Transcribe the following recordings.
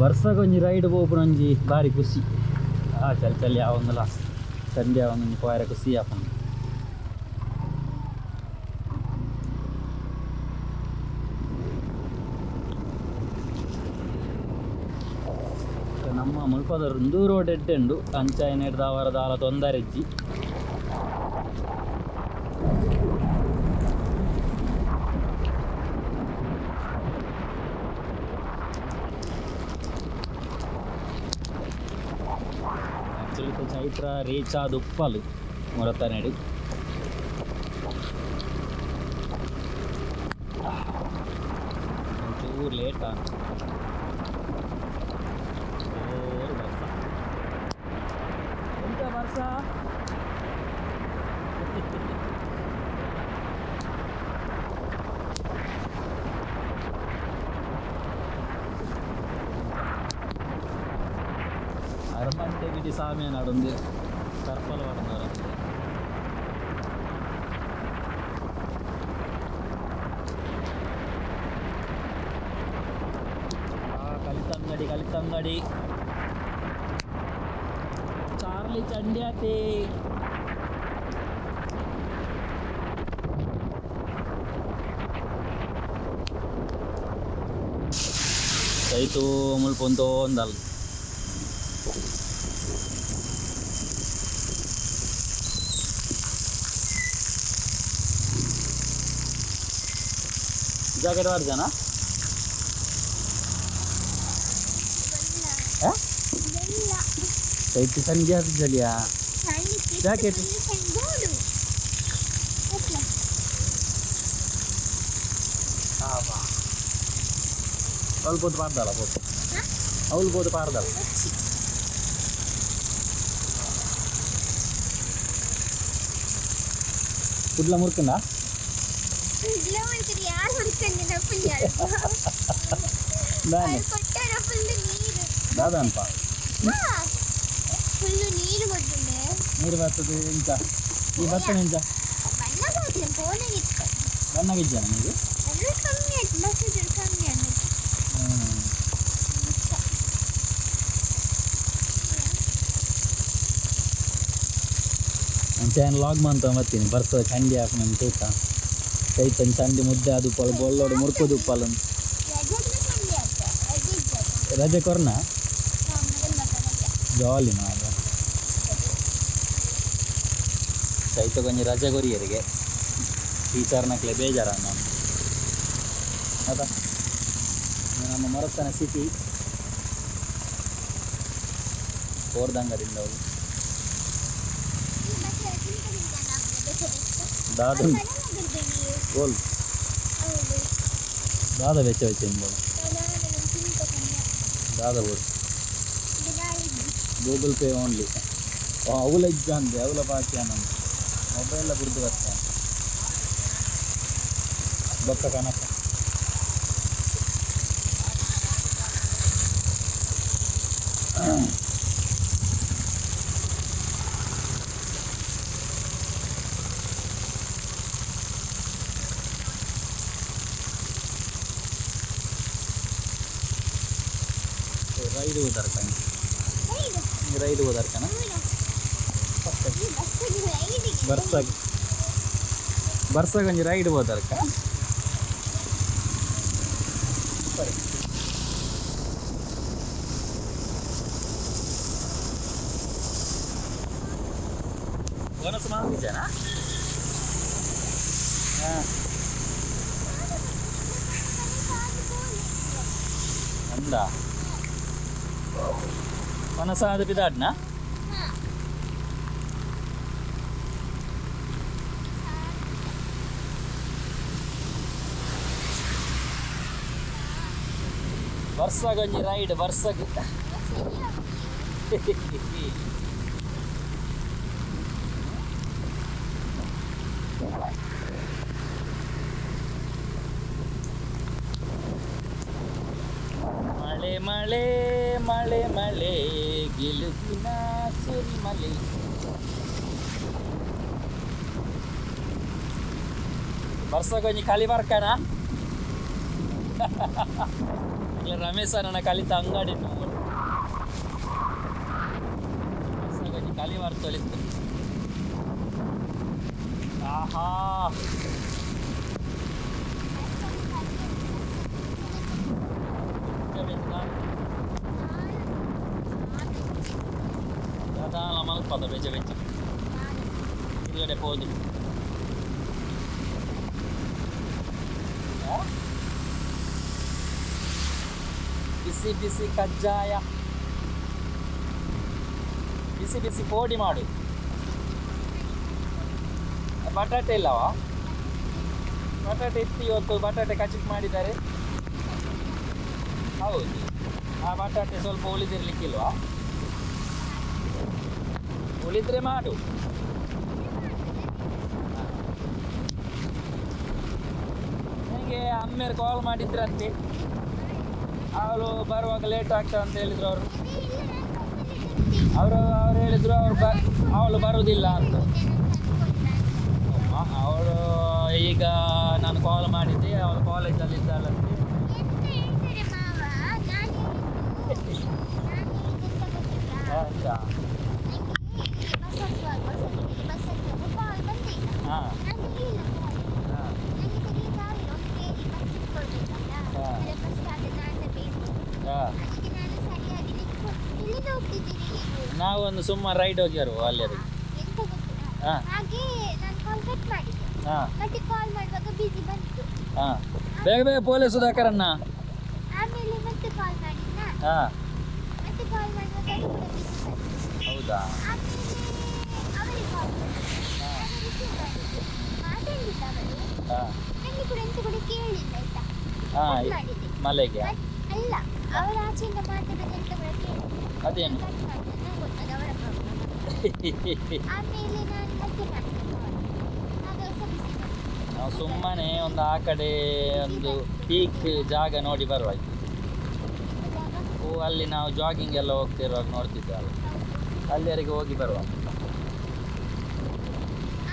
ಬರ್ಸಗೊಂಜಿ ride ಪೋಪುನೊಂಜಿ ಬಾರಿ ಖುಷಿ. ಆ ಚಳಿ ಚಳಿ ಆವೊಂದುಲ ಚಂಡಿ ಆವೊಂದೊಂಜಿ ಪೋಯರೆ ಖುಷಿ ಆಪುಂಡು. ನಮ್ಮ ಮುಲ್ಪದ ಉಂದು ರೋಡ್ ಎಡ್ಡೆ ಉಂಡು ಅಂಚಾಯಿನೆಡ್ದ್ ದಾವರ ದಾಲ ತೊಂದರೆ ಇಜ್ಜಿ. ಆ್ಯಕ್ಚುಲಿ ಚೈತ್ರ ರೀಚ್ ಆದ್ ಉಪ್ಪಲು ಮೊರತನೆಡ್. ಒಂಚೂರು ಲೇಟ್ ಆಂಡ್. ಜೋರು ಬರ್ಸ. ಎಂತ ಬರ್ಸ? ಅರಮಂಟೆ ಗಿಡಿ ಸಾಮೆ ನಡೊಂದು ಕರ್ಪಲ ಪಡಂದವರ. ಕಲಿತಂಗಡಿ ಕಲಿತಂಗಡಿ ಚಾರ್ಲಿ ಚಂಡ್ಯಾತಿ. ಚೈತು ಮುಲ್ಪ ಒಂದಲ್ಲ. ಜಾಕೆಟ್ ವಾರ್ಜಾನ? ಚೈತಿ ಸಂಜೆ ಜಲಿಯಾ ಜಾಕೆಟ್ ಅವಳು ಬೋದು ಪಾರ್ದಲ್ಲ ಬೋದು ಅವಳು ಬೋದು ಪಾರ್ದಲ್ಲ. ಕುಡ್ಲ ಮುರ್ಕಂಡ ದಾದಾನ್ಪ ನೀರು ಬರ್ತದೆ ಎಂಚ ಈ ಬರ್ತದೆ ಎಂಚ ಬಣ್ಣಗಿಜ್ಜಾನ ನೀರು. ಅಂಚೆ ಲಾಗ್ ಮಂತ ಬರ್ತೀನಿ ಬರ್ಸದ ಚಂಡಿ ಹಾಕು ನನ್ನ ತೂಕ ಚೈತನ್ ಚಂಡಿ ಮುದ್ದೆ ಅದು ಉಪ್ಪಲು ಬೊಲ್ಲೋಡು ಮುರ್ಕುದು ಉಪ್ಪಲು ರಜೆ ಕೊರ್ನ ಜಾಲಿ ಮಾಡ ಚೈತ ಕೊಂಚ ರಜೆ ಕೊರಿಯರಿಗೆ ಟೀಚರ್ನಕ್ಲೆ ಬೇಜಾರ ನಾನು ಅದ. ನಮ್ಮ ಮೊರತ್ತನ ಸಿಟಿ ಕೋರ್ದಂಗದಿಂದ ಅವರು ದಾದ ಗೋಲ್ ದಾದ ವೆಚ್ಚ ವೆಚ್ಚ ಇಂಬೋಳು ದಾದ ಬೋಳು ಗೂಗಲ್ ಪೇ ಓನ್ಲಿ. ಅವುಲ ಇಜ್ಜ ಅಂದೆ ಅವುಲ ಬಾಕಿ ನಮ್ಮ ಮೊಬೈಲ ಬುಡ್ದು ಬರ್ತಾನೆ ಬೊಕ್ಕ ಕನಕ. ರೈಡ್ ಹೋದಾರ್ಕಣ ರೈಡ್ ಹೋದಾರ್ಕಣ ಬರ್ಸಾಗ ಬರ್ಸಾಗ ಒಂಜಿ ರೈಡ್ ಹೋದಾರ್ಕ. ವನಸು ಮಾಂದಿಜನ ಅಂದ ವನಸಾದ ಪಿದಾಡ್ನ ಬರ್ಸಗೊಂಜಿ ರೈಡ್ ಬರ್ಸಗ್. ಮಳೆ ಮಳೆ ಮಳೆ ಮಳೆ ಗಿಲುಕಿನ ಸುರಿಮಲೆ. ಬರ್ಸಗೊಂಜಿ ಕಲಿ ಬರ್ಕನ. ರಮೇಶ್ ನನ್ನ ಕಲಿತ ಅಂಗಡಿ ಕಲಿ ಬರ್ತೊಲಿತ್ತು. ಆಹಾ, ಮಲ್ಪದ ಬೆಜ ಬೆಜ್ಜ ಇಲ್ಲಡೆ ಪೋದು. ಬಿಸಿ ಬಿಸಿ ಕಜ್ಜಾಯ, ಬಿಸಿ ಬಿಸಿ ಪೋಡಿ ಮಾಡು. ಬಟಾಟೆ ಇಲ್ಲವಾ? ಬಟಾಟೆ ಇತ್ತು ಇವತ್ತು, ಬಟಾಟೆ ಕಚಿಟ್ ಮಾಡಿದ್ದಾರೆ. ಹೌದು, ಆ ಬಟಾಟೆ ಸ್ವಲ್ಪ ಉಳಿದಿರ್ಲಿಕ್ಕಿಲ್ವಾ? ಉಳಿದ್ರೆ ಮಾಡು. ನನಗೆ ಅಮ್ಮೇರು ಕಾಲ್ ಮಾಡಿದ್ರಂತೆ, ಅವಳು ಬರುವಾಗ ಲೇಟ್ ಆಗ್ತದೆ ಅಂತ ಹೇಳಿದ್ರು ಅವರು. ಅವರು ಅವ್ರು ಹೇಳಿದ್ರು ಅವ್ರು ಅವಳು ಬರುವುದಿಲ್ಲ ಅಂತ. ಅವಳು ಈಗ ನಾನು ಕಾಲ್ ಮಾಡಿದ್ದೆ, ಅವಳು ಕಾಲೇಜಲ್ಲಿ ಇದ್ದಾಳಂತೆ. ಹಾಂ ನಾವು ಒಂದು ಸುಮ್ಮನೆ ರೈಡ್ ಹೋಗಿ ಬರುವ ಅಲ್ಲಿ. ಬೇಗ ಬೇಗ ಪೊಲೀಸ್ ಸುಧಾಕರನ್ನ. ಹೌದಾ? ಮಲೆಗೆ ಅಲ್ಲ, ಅವರ ಆಚೆಯಿಂದ ಮಾತಾಡೋದು ಎಂತ ಕೂಡ ಕೇಳಿಲ್ಲ. ಅದೇನು? ಆಮೇಲೆ ನಾನು ಮತ್ತೆ ನಾವು ಸುಮ್ಮನೆ ಒಂದು ಆ ಕಡೆ ಒಂದು ಪೀಕ್ ಜಾಗ ನೋಡಿ ಬರುವ. ಓ, ಅಲ್ಲಿ ನಾವು ಜಾಗಿಂಗ್ ಎಲ್ಲ ಹೋಗ್ತಿರುವಾಗ ನೋಡ್ತಿದ್ದೇವಲ್ಲ, ಅಲ್ಲಿವರೆಗೆ ಹೋಗಿ ಬರುವ.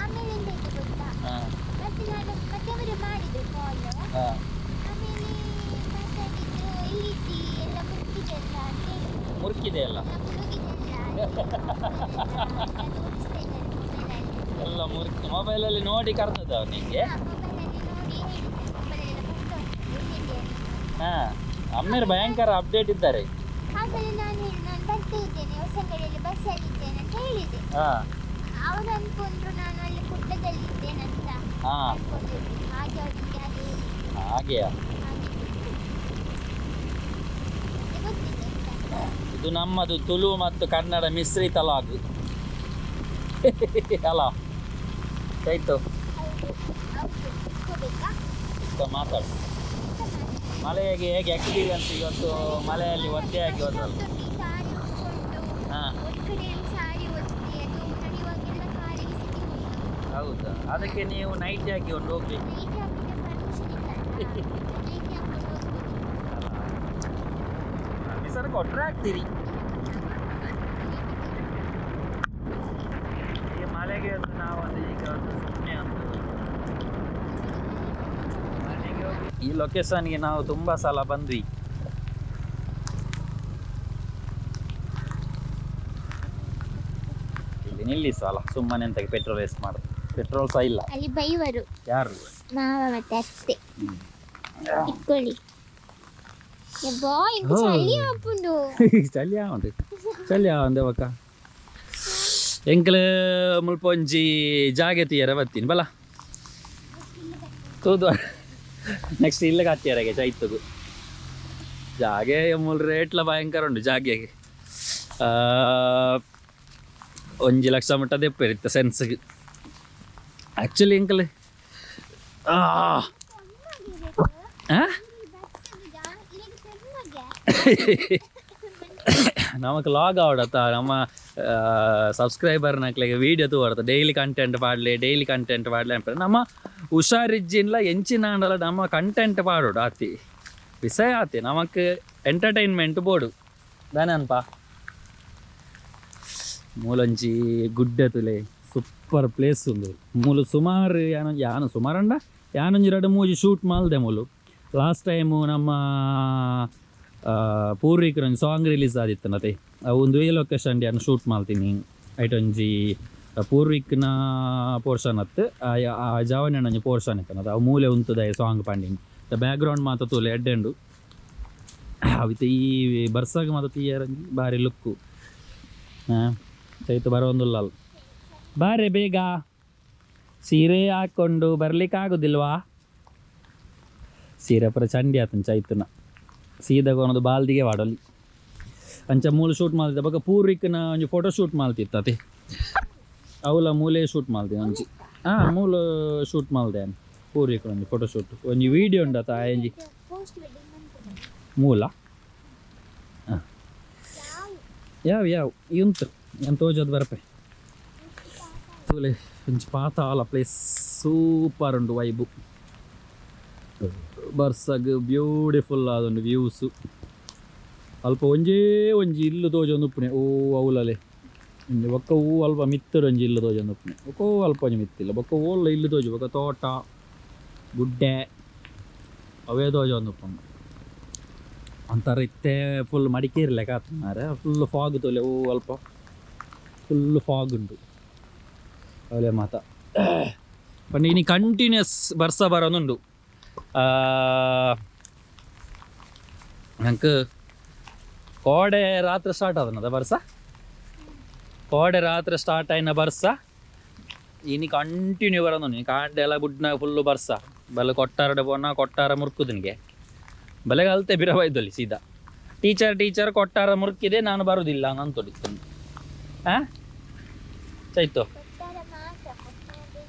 ಆಮೇಲೆ ಎಂತ ಗೊತ್ತಾ, ಮತ್ತೆ ನಾನು ಮತ್ತೆ ಅವರು ಮಾಡಿದ್ರು ಕಾಲ್. ಆಮೇಲೆ ಮಾತಾಡಿದ್ರು, ಎಲ್ಲಿದ್ದಿ, ಎಲ್ಲ ಮುರುಕಿದೆ ಅಲ್ಲ ಅಂತ ಹೇಳಿದ್ರು. ಮುರುಕಿದೆ ಅಲ್ಲ, ಎಲ್ಲ ಮುರುಕಿ ಮೊಬೈಲಲ್ಲಿ ನೋಡಿ ಕರ್ತದ ನಿಂಗೆ. ಹಾ, ಅಮ್ಮೇರು ಭಯಂಕರ ಅಪ್ಡೇಟ್ ಇದ್ದಾರೆ. ಆಮೇಲೆ ನಾನು ನಾನು ಬರ್ತಾ ಇದ್ದೇನೆ, ಹೊಸಂಗಡಿಯಲ್ಲಿ ಬಸ್ಸಲ್ಲಿ ಇದ್ದೇನೆ ಅಂತ ಹೇಳಿದೆ. ಅವರು ಅನ್ಕೊಂಡ್ರು ನಾನು ಅಲ್ಲಿ ಕುಡ್ಲದಲ್ಲಿ ಇದ್ದೇನೆ ಅಂತ ಅನ್ಕೊಂಡಿದ್ರು. ಹಾಗೆ ಅವರಿಗೆ ಹಾಗೆ ಹಾಗೆಯಾ? ಗೊತ್ತಿದೆ. ಇದು ನಮ್ಮದು ತುಳು ಮತ್ತು ಕನ್ನಡ ಮಿಶ್ರಿತ ಲಾಗ್ ಅಲ್ಲ? ಆಯ್ತು, ಮಾತಾಡು. ಮಳೆಗೆ ಹೇಗೆ ಎಕ್ಸ್ಪೀರಿಯನ್ಸ್ ಇವತ್ತು? ಮಳೆಯಲ್ಲಿ ಒದ್ದೆ ಆಗಿ ಹೋದಲ್ಲ. ಹೌದಾ? ಅದಕ್ಕೆ ನೀವು ನೈಟ್ ಹಾಕಿಕೊಂಡು ಹೋಗ್ಬೇಕು. ಪರ್ಮಿಷನ್ ಕೊಟ್ಟರೆ ಆಗ್ತೀರಿ. ಈ ಮಳೆಗೆ ಒಂದು ನಾವೊಂದು ಈಗ ಒಂದು ಸುಮ್ಮನೆ ಒಂದು ಮನೆಗೆ ಹೋಗಿ. ಈ ಲೊಕೇಶನ್ಗೆ ನಾವು ತುಂಬ ಸಲ ಬಂದ್ವಿ. ಇಲ್ಲಿ ನಿಲ್ಲಿಸಲ್ಲ ಸುಮ್ಮನೆ ಅಂತ ಪೆಟ್ರೋಲ್ ವೇಸ್ಟ್ ಮಾಡೋದು. ಪೆಟ್ರೋಲ್ ಸಹ ಇಲ್ಲ. ಅಲ್ಲಿ ಬೈವರು ಯಾರು? ಮಾವ ಮತ್ತೆ ಅತ್ತೆ. ಇಟ್ಕೊಳ್ಳಿ. ಚಳಿ ಆಪುಂಡು. ಚಳಿ ಆವಂಡು, ಚಳಿ ಆವಂದೆ ಬಕ್ಕ. ಎಂಕಲ್ ಮುಲ್ಪ ಒಂಜಿ ಜಾಗೆ ತೀಯರ ಬತ್ತೀನಿ ಬಲ ತೂದು. ನೆಕ್ಸ್ಟ್ ಇಲ್ಲಗೆ ಹತ್ತಿಯರಗೆ ಚೈತಗು ಜಾಗೆ ಮೂಲ ರೇಟ್ಲ ಭಯಂಕರ ಉಂಟು ಜಾಗೆಗೆ. 1 ಲಕ್ಷ ಮಟ್ಟ ದೆಪ್ಪೇರಿತ್ತ ಸೆನ್ಸ್ಗೆ. ಆ್ಯಕ್ಚುಲಿ ಎಂಕಲ್ ನಮಕ್ ಲಾಗ್ ಆವಡತ್ತ ನಮ್ಮ ಸಬ್ಸ್ಕ್ರೈಬರ್ ನಕ್ಲೆಗೆ ವೀಡಿಯೋ ತೂವಡತ್ತ ಡೈಲಿ ಕಂಟೆಂಟ್ ಪಾಡ್ಲೆ, ಡೈಲಿ ಕಂಟೆಂಟ್ ಪಾಡ್ಲೆ ಅನ್ಪೆರ್. ನಮ್ಮ ಹುಷಾರಿಜ್ಜಿನ್ಲ ಎಂಚಿನ ಆಂಡಲ ನಮ್ಮ ಕಂಟೆಂಟ್ ಪಾಡೋಡು ಆತಿ ವಿಷಯ ಆತಿ ನಮಕ್ ಎಂಟರ್ಟೈನ್ಮೆಂಟ್ ಬೋಡು ದಾನೆ ಅನ್ಪ. ಮೂಲೊಂಜಿ ಗುಡ್ಡೆ ತುಲೆ ಸೂಪರ್ ಪ್ಲೇಸ್ ಉಂದು. ಮೂಲು ಸುಮಾರು ಯಾನ ಯಾನು ಸುಮಾರಂಡ ಯಾನೊಂಜಿ 2 3 ಶೂಟ್ ಮಾಲ್ದೆ ಮೂಲು. ಲಾಸ್ಟ್ ಟೈಮು ನಮ್ಮ ಪೂರ್ವಿಕರ ಒಂಜಿ ಸಾಂಗ್ ರಿಲೀಸ್ ಆದಿತ್ತನತೆ ಒಂದು ವೇ ಲೊಕೇಶನ್ ಯಾನ್ ಶೂಟ್ ಮಾಡ್ತೀನಿ ಐಟೊಂಜಿ ಪೂರ್ವಿಕ್ನ ಪೋರ್ಷನ್ ಅತ್ತು ಆ ಜವನ ಒಂಜಿ ಪೋರ್ಷನ್ ಇತ್ತನದ ಅವು ಮೂಲೆ ಉಂತುದ ಸಾಂಗ್ ಪಂಡಿನಿ ದ ಬ್ಯಾಕ್ಗ್ರೌಂಡ್ ಮಾತ ತೂಲೆ ಎಡ್ಡೆಂಡು ಅವಿತ ಈ ಬರ್ಸಾಗ ಮಾತ ತೀಯರ ಬಾರಿ ಲುಕ್ಕು ಚೈತು ಬರೋಂದುಲ್ಲ ಬಾರೆ ಬೇಗ ಸೀರೆ ಹಾಕ್ಕೊಂಡು ಬರ್ಲಿಕ್ಕೆ ಆಗುದಿಲ್ವಾ ಸೀರೆ ಪೂರ ಚಂಡಿ ಆತನ ಚೈತುನ ಸೀದಾ ಕೊನದು ಬಾಲ್ದಿಗೆ ವಾಡೊಲಿ ಅಂಚ ಮೂಲು ಶೂಟ್ ಮಾಡ್ತಿದ್ದ ಬೊಕ ಪೂರ್ವಿಕ್ನ ಒಂಜಿ ಫೋಟೋ ಶೂಟ್ ಮಾಡ್ತಿತ್ತತೆ ಅವುಲ ಮೂಲೆ ಶೂಟ್ ಮಾಡ್ತೀನಿ ಒಂಜಿ ಹಾಂ ಮೂಲು ಶೂಟ್ ಮಾಡ್ದೆ ಪೂರ್ವಿಕ್ ಒಂಜಿ ಫೋಟೋ ಶೂಟ್ ಒಂಜಿ ವೀಡಿಯೋ ಉಂಡತ ಒಂಜಿ ಪೋಸ್ಟ್ ವೆಡ್ಡಿಂಗ್ ಮನ್ಪುನ ಮೂಲ ಹಾಂ ಯಾವ ಯಾವ ಇಂತು ಎಂತ ತೋಜೋದು ಬರಪೆ ತೂಲೆ ಒಂಜಿ ಪಾತಾಳ ಪ್ಲೇಸ್ ಸೂಪರ್ ಉಂಡು ವೈಬು ಬರ್ಸಗ್ ಬ್ಯೂಟಿಫುಲ್ ಆದುಂಡು ವ್ಯೂಸು ಅಲ್ಪ ಒಂಜೇ ಒಂಜಿ ಇಲ್ಲು ತೋಜೊಂದು ಉಪ್ಪುನೆ ಓ ಅವಲಲೆ ಒಂಜಿ ಬೊಕ್ಕ ಹೂ ಅಲ್ಪ ಮಿತ್ತುಡು ಒಂಜಿ ಇಲ್ಲು ತೋಜೊಂದು ಉಪ್ಪುನೆ ಬೊಕ್ಕ ಹೂ ಅಲ್ಪ ಒಂಜಿ ಮಿತ್ತಿಲ್ಲ ಬೊಕ್ಕ ಓಲ್ಲ ಇಲ್ಲು ತೋಜು ಬೊಕ್ಕ ತೋಟ ಗುಡ್ಡೆ ಅವೇ ತೋಜೊಂದು ಉಪ್ಪುಂಡು ಒಂಥರ ಇತ್ತೆ ಫುಲ್ ಮಡಿಕೇರಿ ಲೆಕ್ಕ ಆತು ಮಾರ್ರೆ ಫುಲ್ ಫಾಗ್ ತೋಲೆ ಓ ಅಲ್ಪ ಫುಲ್ ಫಾಗ್ ಉಂಟು ಅವಲೇ ಮಾತ ಪಂಡ ಇನಿ ಕಂಟಿನ್ಯೂಸ್ ಬರ್ಸ ಬರೋದುಂಡು ನಂಗೆ ಕೋಡೆ ರಾತ್ರಿ ಸ್ಟಾರ್ಟ್ ಆದನದ ಬರ್ಸ ಕೋಡೆ ರಾತ್ರಿ ಸ್ಟಾರ್ಟ್ ಆಯ್ನ ಬರ್ಸ ಇನಿ ಕಂಟಿನ್ಯೂ ಬರೋದು ನೀ ಕಾಂಡೆ ಎಲ್ಲ ಬುಡ್ನ ಫುಲ್ಲು ಬರ್ಸ ಬಲೆ ಕೊಟ್ಟಾರಡೆ ಪೋನ ಕೊಟ್ಟಾರ ಮುರ್ಕುದನಿಗೆ ಬಲೆಗೆ ಅಲ್ತೆ ಬಿರಬೈದಲ್ಲಿ ಸೀದಾ ಟೀಚರ್ ಟೀಚರ್ ಕೊಟ್ಟಾರ ಮುರುಕಿದೆ ನಾನು ಬರುವುದಿಲ್ಲ ನಾನು ತೊಡಿಸ್ತೇನೆ ಹಾಂ ಚೈತು ಕೊಟ್ಟಾರ ಮಾತ್ರ ಕೊಟ್ಟಾರ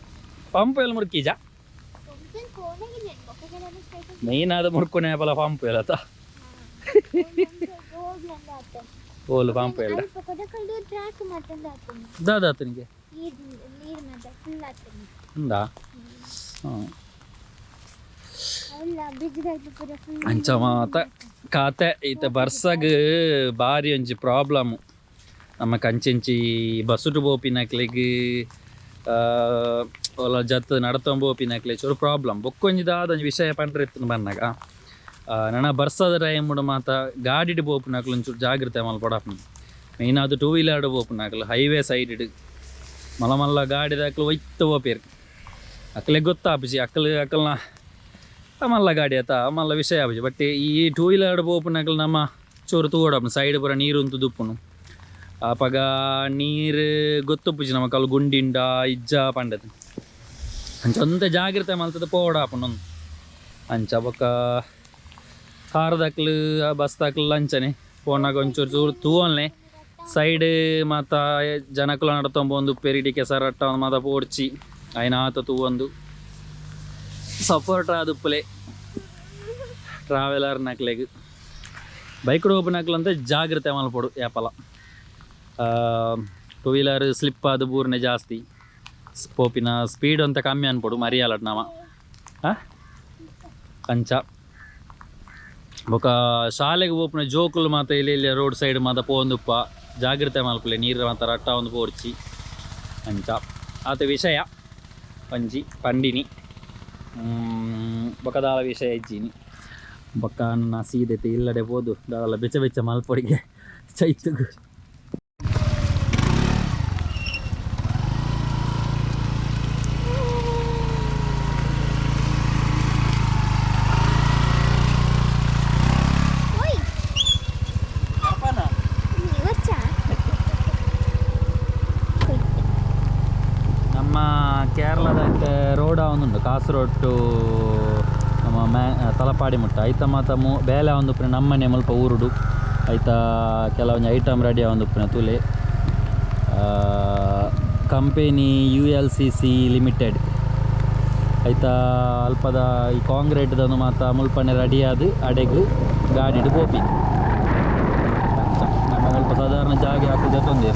ಪಂಪ್ ಎಲ್ಲ ಮುರ್ಕೀಜ ಪಂಪನ್ ಕೋಣೆಗೆ ಬೊಕ್ಕಗೆಲ್ಲ ಸ್ಟೇಟಸ್ ಮೇನ್ ಆದ ಮುರ್ಕುನೆ ಪಲ ಪಂಪ್ ಎಲ್ಲ ಹೋಗಿ ಅಂದ ಆತ ಓಲು ಪಂಪ್ ಎಲ್ಲ ಅಲ್ಪ ಕೊಡಕಲ್ಡು ಟ್ರ್ಯಾಕ್ ಮಾತಂದ ಆತನು ದಾದಾತನಿಗೆ ನೀರು ನೀರು ಮಾತ್ರ ಫುಲ್ ಆತನು ಉಂದಾ ಹಾಂ ಅಲ್ಲ ಬ್ರಿಡ್ಜ್ ಪೂರ ಫುಲ್ ಅಂಚ ಮಾತ ಖಾತೆ ಈತ ಬರ್ಸಗ್ ಬಾರಿ ಒಂಜಿ ಪ್ರಾಬ್ಲಮ್ ನಮ್ಮ ಕಂಚೆಂಚಿ ಬಸ್ಸುಟು ಪೋಪಿನಕ್ಲೆಗ್ ಒಲ ಜತ್ ನಡತೊಂಬ ಪೋಪಿನಕ್ಲೆ ಚೂರು ಪ್ರಾಬ್ಲಮ್ ಬೊಕ್ಕೊಂಜಿ ದಾದ ಒಂಜಿ ವಿಷಯ ಪಂಡ್ರೆ ಇತ್ತು ಬನ್ನಾಗ ನನ ಬರ್ಸದ ಟೈಮ್ ಮಾತ ಗಾಡಿಡ್ ಪೋಪಿನಕ್ಲು ಒಂಚೂರು ಜಾಗ್ರತೆ ಮಲ್ಪೊಡಾಪುಂಡು ಮೇಯ್ನ್ ಅದು ಟೂ ವೀಲರ್ಡ್ ಪೋಪಿನಕ್ಲು ಹೈವೇ ಸೈಡ್ ಮಲ್ಲ ಮಲ್ಲ ಗಾಡಿದಕ್ಲು ಒಯ್ತು ಪೋಪೇರು ಅಕ್ಲೆಗ್ ಗೊತ್ತಾಪುಜಿ ಅಕ್ಲು ಅಕಲ್ನ ಮಲ್ಲ ಗಾಡಿ ಆತ ಮಲ್ಲ ವಿಷಯ ಆಪುಜಿ ಬಟ್ ಈ ಟೂ ವೀಲರ್ ಪೋಪುನಕ್ಲು ನಮ್ಮ ಚೂರು ತೂವೊಡಾಪುಂಡು ಸೈಡ್ ಪೂರ ನೀರು ಉಂತು ದುಪ್ಪುನು ಅಪಗ ನೀರು ಗೊತ್ತುಪ್ಪುಜಿ ನಮ್ಮ ಕಲ್ ಗುಂಡಿಂಡ ಇಜ್ಜ ಪಂಡದು ಅಂಚ ಒಂತೆ ಜಾಗ್ರತೆ ಮಲ್ತದ ಪೋವೊಡಾಪುಂಡು ಒಂದು ಅಂಚ ಬೊಕ್ಕ ಕಾರ್ ಬಸ್ ದಾಕ್ಲು ಅಂಚನೆ ಪೋನಾಗ ಒಂಚೂರು ಚೂರು ತೂವೊನ್ಲೆ ಸೈಡ್ ಮಾತ ಜನಕುಲ ನಡತೊಂಬೊಂದು ಪೆರಿಡಿ ಕೆಸರಟ್ಟ ಮಾತ ಪೋಡ್ಚಿ ಐನ ಆತ ತೂವೊಂದು ಸಪೋರ್ಟ್ ಆದುಪ್ಪಲೆ ಟ್ರಾವೆಲರ್ ನಕ್ಲೆಗ್ ಬೈಕ್ ಹೋಗ್ನಕ್ಲಂತ ಜಾಗ್ರತೆ ಮಲ್ಪೊಡು ಯಾಪಲ ಟೂ ವೀಲರ್ ಸ್ಲಿಪ್ ಆದ ಬೂರ್ನೆ ಜಾಸ್ತಿ ಪೋಪಿನ ಸ್ಪೀಡ್ ಅಂತ ಕಮ್ಮಿ ಅನ್ಪೊಡು ಮರಿಯಾಲಟ್ ನಾಮ ಹಾಂ ಅಂಚ ಬೊಕ ಶಾಲೆಗೆ ಪೋಪುನ ಜೋಕುಲು ಮಾತ ಇಲ್ಲಿ ಇಲ್ಲಿ ರೋಡ್ ಸೈಡ್ ಮಾತ ಪೋವೊಂದುಪ್ಪ ಜಾಗ್ರತೆ ಮಲ್ಪುಲೆ ನೀರು ಮಾತ ರಟ್ಟ ಒಂದು ಪೋರ್ಚಿ ಅಂಚ ಆತ ವಿಷಯ ಒಂಜಿ ಪಂಡಿನಿ ಬೊಕ ದಾಲ ವಿಷಯ ಇಜ್ಜಿನಿ ಬೊಕ್ಕ ನನ್ನ ಸೀದೆತೆ ಇಲ್ಲಡೆ ಪೋದು ದಾಲ ಬೆಚ್ಚ ಬೆಚ್ಚ ಮಲ್ಪೊಡಿಗೆ ಚೈತುಗು ಓಯ್ ಇವಚ್ಚಾ ನಮ್ಮ ಕೇರಳದ ರೋಡ ಒಂದುಂಡು ಕಾಸರಗೋಡು ಟು ನಮ್ಮ ಮ್ಯಾ ತಲಪಾಡಿ ಮುಟ್ಟ ಐತ ಮಾತ ಮೂ ಬೇಲೆ ಒಂದು ನಮ್ಮನೆ ಮುಲ್ಪ ಊರುಡು ಐತ ಕೆಲವೊಂಜಿ ಐಟಮ್ ರೆಡಿ ಆವೊಂದುಪ್ಪುನ ತೂಲೆ company U L C C limited ಐತ ಅಲ್ಪದ ಈ ಕಾಂಕ್ರೀಟ್ದೊಂದು ಮಾತ ಮುಲ್ಪನೆ ರೆಡಿ ಆದ್ ಅಡೆಗ್ ಗಾಡಿಡ್ ಪೋಪಿ ಅಂಚ ನಮ್ಮ ಮುಲ್ಪ ಸಾಧಾರಣ ಜಾಗೆ ಹಾಕುದು ತೊಂದರೆ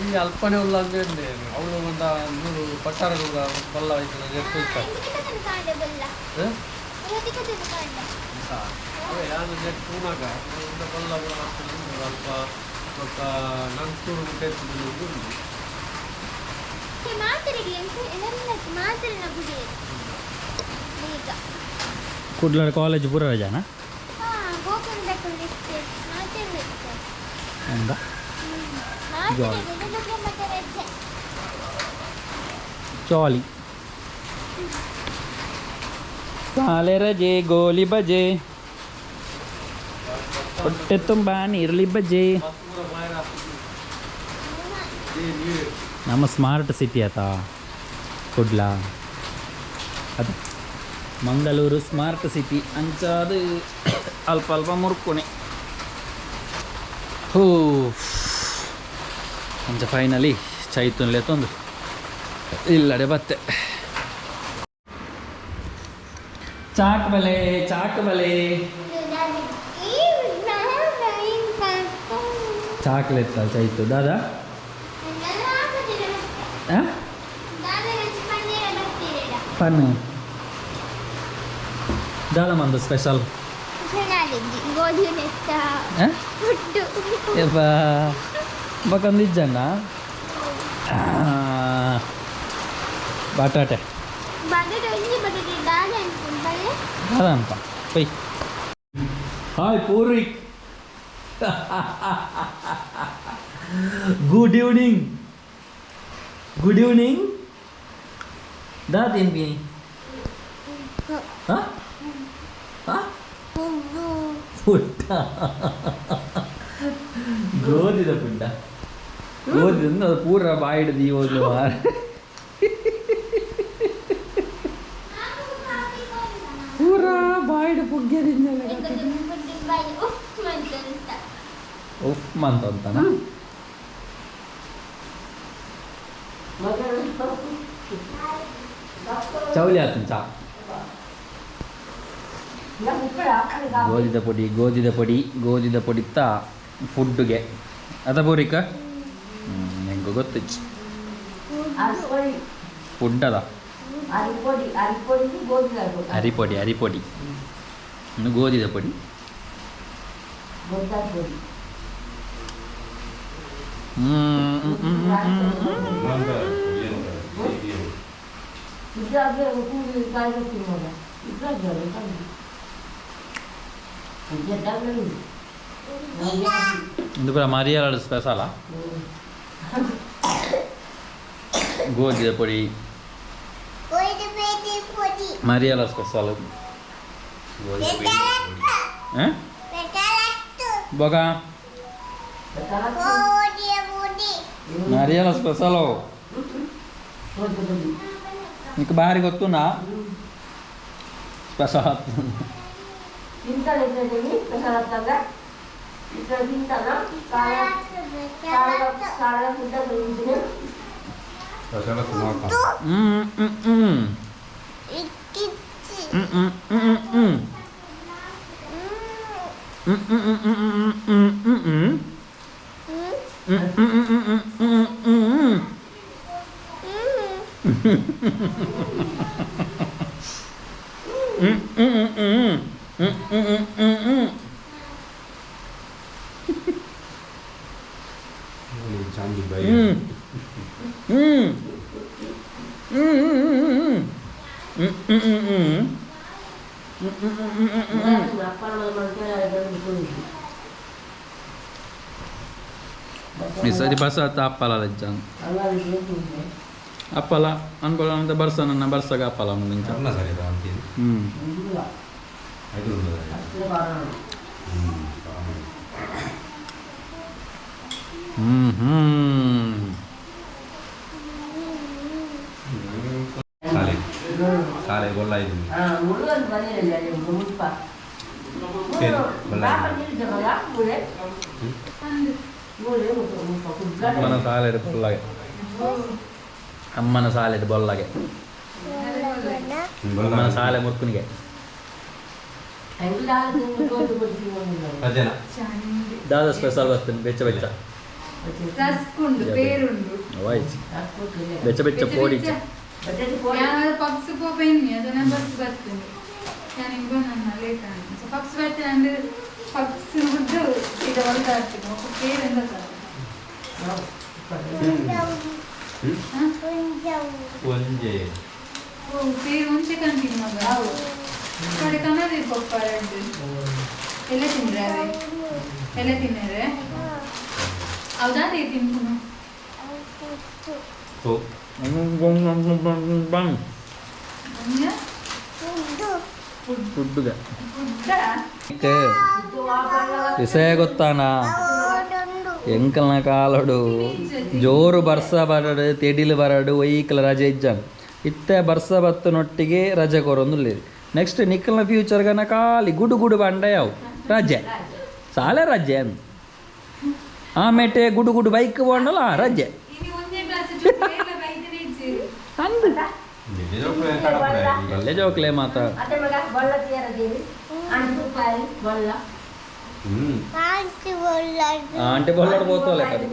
ಈ ಅಲ್ಪನೆ ಉಲ್ಲ ಅಂದ್ರೆ ಅವಳು ಒಂದು ನೂರು ಪಟ್ಟಾರಗಳು ಬಲ್ಲ ಆಯ್ತು ನೆಟ್ಟು ಯಾರು ನೆಟ್ ಪೂನಾಗ ಒಂದು ಬಲ್ಲ ಅಲ್ಪ ಬೊಕ್ಕ ನಂತೂರು ಮುಟ್ಟೆ ಕುಡ್ಲ ಕಾಲೇಜ್ ಪೂರ ರಜಾನ ಅಂದ ಜಾಲಿ ಸಾಲೆ ರಜೆ ಗೋಲಿ ಬಜೆ ಹೊಟ್ಟೆ ತುಂಬ ನೀರ್ಲಿ ಬಜೆ. ನಮ್ಮ ಸ್ಮಾರ್ಟ್ ಸಿಟಿ ಆತ ಕುಡ್ಲ, ಅದು ಮಂಗಳೂರು ಸ್ಮಾರ್ಟ್ ಸಿಟಿ ಅಂಚಾದ ಅಲ್ಪ ಅಲ್ಪ ಮುರ್ಕೊಣೆ. ಹೋ ಅಂಚ ಫೈನಲಿ ಚೈತನ್ಲೆ ತೊಂದು ಇಲ್ಲಡೆ ಬತ್ತೆ. ಚಾಕ್ ಬಲೆ ಚಾಕ್ ಬಲೆ ಚಾಕ್ಲೇಟ್ ಚೈತು ದಾದಾ. ಪನ್ನು ದಾದ ಮಂದು ಸ್ಪೆಷಲ್ ಬಕಂದಿಜ್ಜಣ್ಣ ಬಟಾಟೆ ದಾದ Pai. Hi Purvik, good evening. Good evening. ದಾ ತಿನ್ಪಿ ಹಾಂ ಪುಟ್ಟ ಗೋಧಿದ ಪುಟ್ಟ ಗೋಧಿದ ಅದು ಪೂರ ಬಾಯಿಡ್ದು ಈ ಹೋದ್ಲು ಪೂರ ಬಾಯಿಡ್ ಪುಗ್ಗೆದಿಂದಲ್ಲ ಉಫ್ ಮಂತ ಅಂತಾನ. ಚೌಲಿ ಆತನ ಚಾ. ಗೋಧಿದ ಪೊಡಿ ಗೋಧಿದ ಪೊಡಿ ಗೋಧಿದ ಪೊಡಿತ್ತ ಫುಡ್ಗೆ ಅದ ಪೂರಿಕ ಹೆಂಗೋ ಗೊತ್ತಿಚ್ಚು ಫುಡ್ ಅದ ಅರಿಪೊಡಿ ಅರಿಪೊಡಿ ಇನ್ನು ಗೋಧಿದ ಪೊಡಿ. ಇದು ಪೂರ ಮರಿಯಾಳ ಸ್ಪೆಷಲ ಗೋಧಿದ ಪೊಡಿ ಮರಿಯಾಳ ಸ್ಪೆಷಲ್. ಬೊಗ ಮರಿಯಾಳ ಸ್ಪೆಷಲ್ నీకు భారీ ಗೊತ್ತುನಾ ಸ್ಪೆಷಲ್. ಈ ಸರಿ ಬಸ್ ಅಪ್ಪಲ ಲಜ್ಜಾನ್ ಅಪ್ಪಲ ಅನ್ಕೊಳ್ಳೋಣ ಬರ್ಸ ನನ್ನ ಬರ್ಸಗ ಅಪ್ಪಲ ಮುಂಚೆ ಹ್ಞೂ ಹ್ಞೂ ಹ್ಞೂ ಸಾಲೆ ಗೊಲ್ಲ ಇದು ಅಮ್ಮನ ಸಾಲೆಡ್ ಬೊಲ್ಲಗೆ ಅಮ್ಮನ ಸಾಲೆಡ್ ಬೊಲ್ಲಗೆ ಅಮ್ಮನ ಸಾಲೆ ಮುರ್ಕುನಿಗೆ ದಾದ ಸ್ಪೆಷಲ್ ಬರ್ತೇನೆ ಬೆಚ್ಚ ಬೆಚ್ಚ. ರಸ್ಕ್ ಉಂಡು ಪೇರುಂಡು ವಾಯ್ಸ್ ಬೆಚ್ಚ ಬೆಚ್ಚ ಪೋಡಿ ಯಾರು ಪಪ್ಸ್ ಪೋಪೆನ್ನಿ ಅದು ನಾನು ಬಸ್ ಬರ್ತೇನೆ ನಾನು ಇಂಗೋ ನನ್ನ ಲೇಟ್ ಆಯ್ತು ಸೊ ಪಪ್ಸ್ ಬರ್ತೇನೆ ಅಂದ್ರೆ ಪಪ್ಸ್ ಬಿಟ್ಟು ಈಗ ಹೊರಗೆ ಹಾಕ್ತೀನಿ ಒಬ್ಬ ಪೇರು ಎಂತ ಒಂಜೆ ಓ ಪೇರು ಮುಂಚೆ ಕಂತೀನಿ ಮಗ ಕಡೆ ಕನ್ನಡ ಪಪ್ಪ ಎರಡು ಎಲ್ಲ ತಿಂದ್ರೆ ಅವೇ ಎಲ್ಲ ತಿನ್ನರೆ ಹೌದಾ ತಿನ್ಕುನು ತೋ ಫುಡ್ಗೆ ವಿಷಯ ಗೊತ್ತಾನ ಎಂಕಲ್ನ ಕಾಲಡು ಜೋರು ಬರ್ಸ ಬರಡು ತೆಡಿಲು ಬರಡು ಒಯ್ಕಲ ರಜೆ ಇಜ್ಜಾನ್ ಇತ್ತೆ ಬರ್ಸ ಬತ್ತನೊಟ್ಟಿಗೆ ರಜೆ ಕೊರೊಂದುಲ್ಲೇರು ನೆಕ್ಸ್ಟ್ ನಿಕ್ಕಲ್ನ ಫ್ಯೂಚರ್ಗನ ಖಾಲಿ ಗುಡು ಗುಡು ಬಂಡ ಯಾವು ರಜೆ ಸಾಲೆ ರಜೆ ಅಂದ್ ಆಮೇಟೆ ಗುಡು ಗುಡು ಬೈಕ್ ಬೋಂಡಲ್ಲ ರಜೆ ಇನಿ ಒಂದೇ ಕ್ಲಾಸ್ ಜೋಕ್ಲೆ ಬೈದನೆ ಇಜ್ಜಿ ಅಂದು ಎಲ್ಲೇ ಜೋಕ್ಲೆ ಮಾತ ಆಂಟಿ ಬೊಲ್ಲಡ್ పోతాలే ಕಡೆ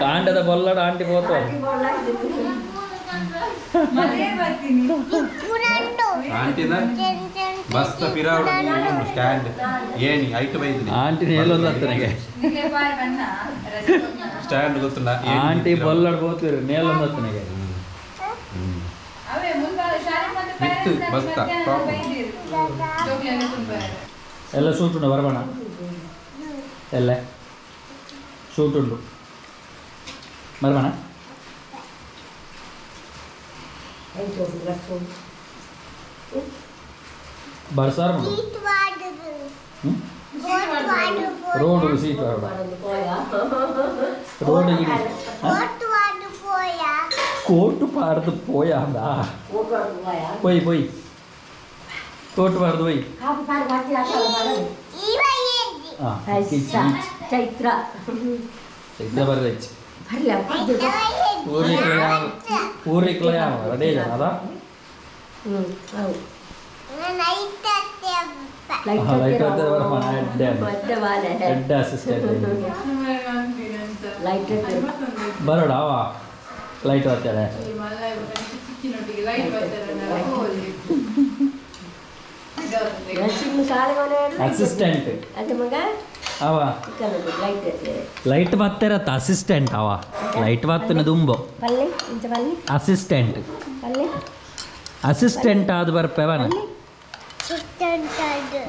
ಕಾಂಡದ ಬೊಲ್ಲಡ್ ಆಂಟಿ పోతావు ಮಳೆ ಬರ್ತೀನಿ ಆಂಟಿನ ಬಸ್ತ ಪಿರಾವಡ ಸ್ಟ್ಯಾಂಡ್ ಏನಿ ಐಟ್ ಬೈದಿನಿ ಆಂಟಿ ನೇಲೊಂದು ಹತ್ತನಿಗೆ ನಿಮಗೆ ಬಾಯ್ ಬಣ್ಣ ರಜೆ ಸ್ಟ್ಯಾಂಡ್ ಗೊತ್ತಿಲ್ಲ ಆಂಟಿ ಬೊಲ್ಲಡ್ పోತೀರಿ ನೇಲೊಂದು ಹತ್ತನಿಗೆ ಅವೇ ಮುಂದೆ ಶಾಲೆ ಮತ್ತೆ ಮಿತ್ತು, ಪೇರೆಂಟ್ಸ್ ಬಸ್ತ, ಮಧ್ಯಾಹ್ನ ಪ್ರಾಪರ್. ಬೈದಿರು ಜೋಕ್ಲೆ ಎಲ್ಲ ತುಂಬ ಎಲ್ಲ ಸೂಟ್ ಉಂಡು ಬರಬಣ ಎಲ್ಲ ಸೂಟ್ ಉಂಡು ಬರಬಣ ಬರ್ಸಾರ road seat road ಗಿಡಿ coat ಪಾರ್ದು ಪೋಯಾಂದ ಪೊಯ್ ಪೊಯ್ coat ಪಾರ್ದು ಪೊಯ್ ಹಾಂ ಚೈತ್ರ ಚೈತ್ರ ಬರದೈಚ್ ಬರಲಿ ಊರಿಕ್ಲ ಯಾವ ಊರಿಕ್ಲ ಯಾವ ರೆಡಿ ಜನ ಅದ ಹ್ಞೂ ಹೌದು ಲೈಟ್ ಹತ್ತಿರ ಬರಪ್ಪ ಎಡ್ಡೆ ಮತ್ತೆ ಬಾಲೆ ಎಡ್ಡೆ ಅಸಿಸ್ಟೆಂಟ್ ಲೈಟ್ ಬರೋಡ ಅವ ಲೈಟ್ ಹತ್ತಾರೆ ಚಿಕ್ಕಿನೊಟ್ಟಿಗೆ ಲೈಟ್ ಬರ್ತಾರೆ ಶಾಲೆ ಮನೆ ಅಸಿಸ್ಟೆಂಟ್ ಅದು ಮಗ ಅವ ಚಿಕ್ಕನ ಲೈಟ್ ಲೈಟ್ ಬತ್ತಿರತ್ತ ಅಸಿಸ್ಟೆಂಟ್ ಅವ ಲೈಟ್ ಬತ್ತನ ದುಂಬೋ ಪಲ್ಲೆ ಇಂಚ ಪಲ್ಲೆ ಅಸಿಸ್ಟೆಂಟ್ ಪಲ್ಲೆ ಅಸಿಸ್ಟೆಂಟ್ ಆದ ಬರ್ಪೆ ಅವನ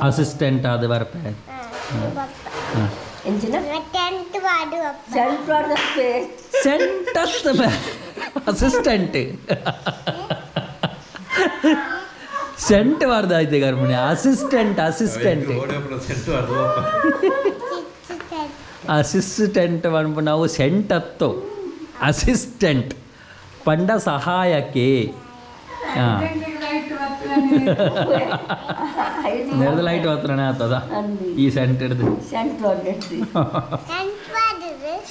ಅಸಿಸ್ಟೆಂಟ್ ಆದ ಬರ್ಪೆ ಹಾಂ ಎಂಚಿನ ಸೆಂಟ್ ವಾಡ್ದಪ್ಪೆ ಸೆಂಟ್ ಅಸಿಸ್ಟೆಂಟ್ ಸೆಂಟ್ ವಾರ್ದಾಯ್ತು ಗರ್ಮಣಿ ಅಸಿಸ್ಟೆಂಟ್ ಅಸಿಸ್ಟೆಂಟ್ ಅಸಿಸ್ಟೆಂಟ್ ಪನ್ಪು ನಾವು ಸೆಂಟ್ ಅತ್ತು ಅಸಿಸ್ಟೆಂಟ್ ಪಂಡ ಸಹಾಯಕ್ಕೆ ಹಾಂ ಲೈಟ್ ಬರ್ತಾನೆ ನೆರೆದ ಲೈಟ್ ಹತ್ರನೇ ಆಗ್ತದ ಅಂದು ಈ ಸೆಂಟ್ ಹಿಡ್ದು ಸೆಂಟ್ ವಾಡ್ದಪ್ಪೆ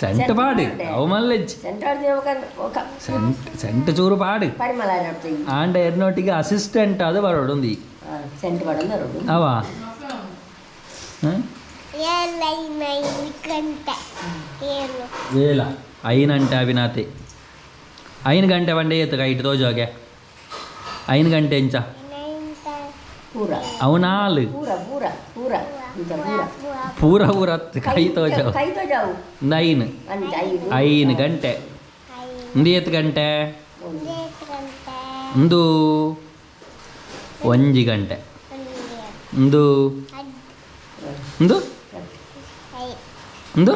ಸೆಂಟ್ ಪಾಡು ಅವು ಮಲ್ಲೆಜ್ ಸೆಂಟ್ ವಾಡ್ದ ఒక ಸೆಂಟ್ ಸೆಂಟ್ ಚೂರು ಪಾಡು ಪರಿಮಳ ನಡ್ತೀವಿ ಆಂಡ ಎರ್ನೋಟಿಗೆ ಅಸಿಸ್ಟೆಂಟ್ ಆದ ಬರೋಡು ಸೆಂಟ್ ವಾಡಂದ ರೋಡು ಅವ ವೇಲ ಐನಂಟೆ ಅವಿನಾತೆ ಐನು ಗಂಟೆ ಬಂಡೆ ಏತು ಕೈಟ್ ತೋಜೋಗೆ ಐನು ಗಂಟೆ ಎಂಚ ಪೂರ ಅವು ನಾಲು ಪೂರ ಪೂರ ಪೂರ ಇಂಚ ಪೂರ ಪೂರ ಪೂರ ಕೈ ತೋಜೋ ಕೈ ತೋಜಾವು ಒಂದು ಐನು ಅಂಚ ಐದು ಐನು ಗಂಟೆ ಒಂದು ಏತು ಗಂಟೆ ಒಂದು ಒಂಜಿ ಗಂಟೆ ಒಂದು ಒಂದು ಒಂದು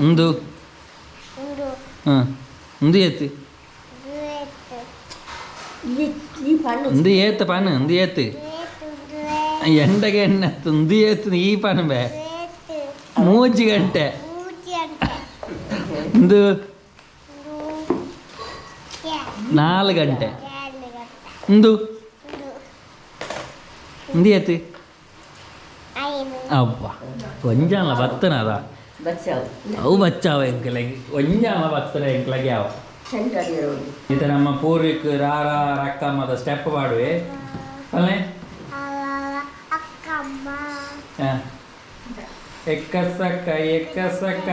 ಒಂದು ಹಾಂ ಒಂದು ಏತು ಈ ಈ ಪಣ್ಣು ಒಂದು ಏತು ಪನ್ ಒಂದು ಏತು ಎಂಡಗೆ ಎಣ್ಣೆ ಒಂದು ಏತು ಈ ಪನ್ ಬೇ ಮೂಜಿ ಗಂಟೆ ಒಂದು ನಾಲ್ಕು ಗಂಟೆ ಒಂದು ಒಂದು ಏತು ಅಬ್ಬ ಒಂಜಾಲ ಬತ್ತನ ಅದ ಬಚ್ಚಾವು ಅವು ಬಚ್ಚಾವ ಎಂಕಲೆಗೆ ಒಂಜಾಲ ಬತ್ತನ ಎಂಕಲೆಗೆ ಯಾವ ಸೆಂಟ್ ವಾಡಿರೋಡು ಈತ ನಮ್ಮ ಪೂರ್ವಿಕ್ ರಾರ ರಕ್ಕಮ್ಮದ ಸ್ಟೆಪ್ ಪಾಡುವೆ ಅಲ್ಲೇ ಹಾಂ ಎಕ್ಕಸಕ್ಕ ಎಕ್ಕಸಕ್ಕ.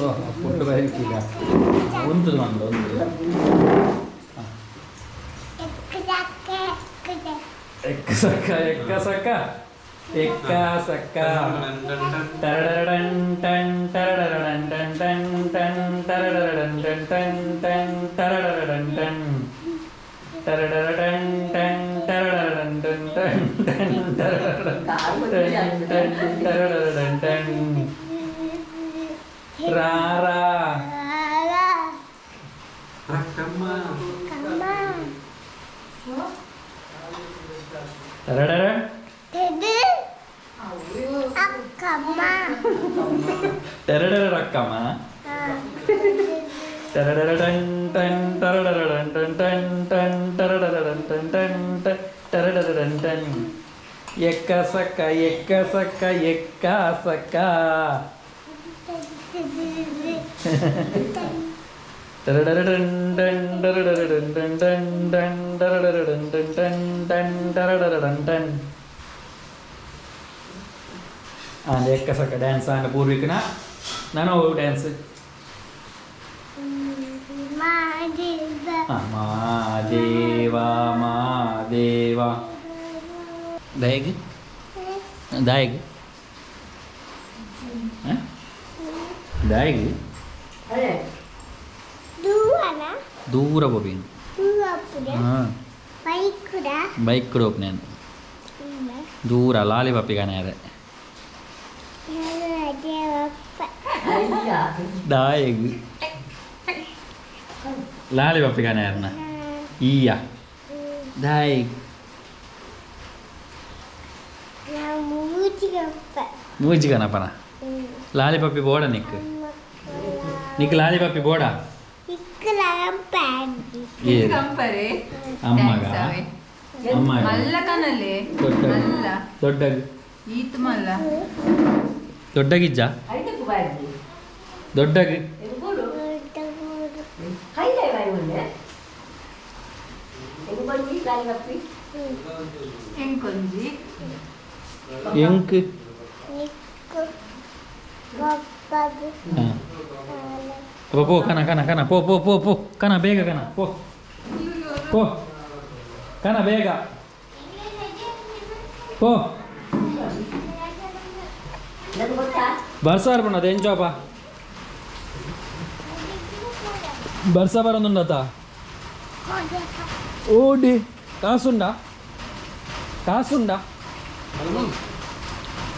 ಓ ಪುಟ್ಟು ಬರಿಕಿಲ್ಲ ಒಂದು ಒಂದು ಒಂದು. ಎಕ್ಕಸಕ್ಕ ಎಕ್ಕಸಕ್ಕ ಎಕ್ಕಸಕ್ಕ. ಟರಡರಡನ್ ಟನ್ ಟರಡರಡನ್ ಟನ್ ಟನ್ ಟನ್ ಟರಡರಡನ್ ಟನ್ ಟನ್ ಟನ್ ಟರಡರಡನ್ ಟನ್ ಟರಡರಡನ್ ಟನ್ ಟರಡರಡನ್ ಟನ್ ಟನ್ ಟನ್ ಟರಡರಡನ್ ಟನ್ ಟನ್ ಟರಡರಡನ್ ಟನ್. ರಾ ರಾ. ರಕ್ಕಮ್ಮ. ಟರಡರ. ಟರಡರ ರಕ್ಕಮ್ಮ. ಟರಡರಡನ್ ಟನ್ ಟರಡರಡನ್ ಟನ್ ಟನ್ ಟನ್ ಟರಡರಡನ್ ಟನ್ ಟನ್ ಟನ್ ಟರಡರಡನ್ ಟನ್. ಎಕ್ಕಸಕ್ಕ ಎಕ್ಕಸಕ್ಕ ಎಕ್ಕಸಕ್ಕ. ಟರಡರಡನ್ ಟನ್ ಟರಡರಡನ್ ಟನ್ ಟನ್ ಟನ್ ಟರಡರಡನ್ ಟನ್ ಟನ್ ಟನ್ ಟರಡರಡನ್ ಟನ್. ಎಕ್ಕಸಕ್ಕ ಡ್ಯಾನ್ಸ್ ಆಂಡ ಪೂರ್ವಿಕನ ನಾನು ಡ್ಯಾನ್ಸ್. ಮಾದೇವ ಮಾದೇವ. ದಾಯಗ್ ದಾಯಗ್ ದಾಯಗ್. ದೂರ ಪೋಪಿನ. ಬೈಕ್ ಓಪನೆ ದೂರ ಲಾಲಿ ಪಪ್ಪಿಗಾನೆ. ದಾಯಗ್ ಲಾಲಿ ಪಪ್ಪಿಗಾನೆ ಯಾರನ್ನ ಈಯ ದಾಯಗ್. ಮೂಜಿಗನಪ್ಪನ ಲಾಲಿ ಪಪ್ಪಿ ಬೋಡ ನಿಕ್ ನಿಕ್ ಲಾಲಿ ಪಪ್ಪಿ ಬೋಡ. ಅಮ್ಮಗ ಅಮ್ಮಗ ಮಲ್ಲ ಕನಲೆ. ದೊಡ್ಡ ಮಲ್ಲ. ದೊಡ್ಡ. ಈತ್ ಮಲ್ಲ. ದೊಡ್ಡಗಿಜ್ಜ ದೊಡ್ಡಗ್. ಎಂಕೊಂಜಿ. ಎಂಕ್. ಅಪ್ಪ ಪೋ ಕನ ಕನ ಕನ ಪೋ ಪೋ ಪೋ ಪೋ ಕನ ಬೇಗ ಕನ ಪೋ ಪೋ ಕನ ಬೇಗ ಪೋ. ಬರ್ಸಾರ್ ಪಣ್ಣದ ಎಂಚೋಪ ಬರ್ಸ ಬರೋದುಂಡತ ಓಡಿ ಕಾಸುಂಡ ಕಾಸುಂಡ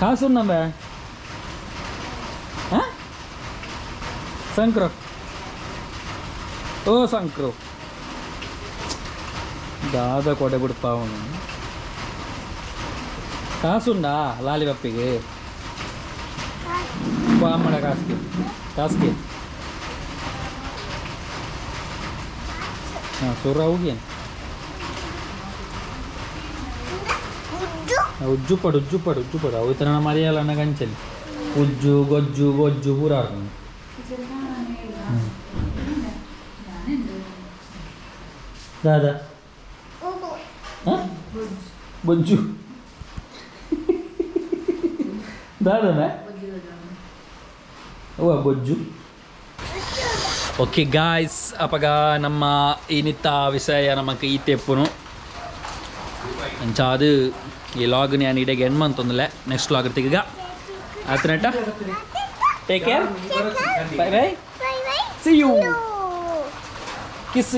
ಕಾಸುಂಡ ಬೇ. ಹಾಂ ಸಂಕ್ರೋ ಓ ಸಂಕ್ರೋ ದಾದ ಕೊಡೆ ಬಿಡ್ಪಾವನು. ಕಾಸುಂಡಾ ಲಾಲಿ ಪಪ್ಪಿಗೆ ಅಮ್ಮಡ ಕಾಸ್ಗೆ ಕಾಸ್ಗೆ. ಹಾಂ ಸುರ ಹೋಗಿ. ಉಜ್ಜುಪಡು ಉಜ್ಜುಪಡು ಉಜ್ಜುಪಡು ಅವು ಇತರ ಮರಿಯಲ್ಲ ಕಂಚಲಿ ಉಜ್ಜು ಗೊಜ್ಜು ಗೊಜ್ಜು ಪೂರ. ದಾದಾ ಬೊಜ್ಜು ದಾದನ ಓ ಬೊಜ್ಜು. ಓಕೆ ಗಾಯ್ಸ್, ಅಪಗ ನಮ್ಮ ಇನಿತ ವಿಷಯ ನಮಕ್ ಈತೆಪ್ಪುನು ಅಂಚಾದು ಈ ಲಾಗ್ ನಾನು ಇಡೆಗೆ ಎಂಡ್ ಮಂತೊಂದಲೆ ನೆಕ್ಸ್ಟ್ ಲಾಗ್ ತಿಗ ಆತನಟ. Take care, bye bye, see you, kiss.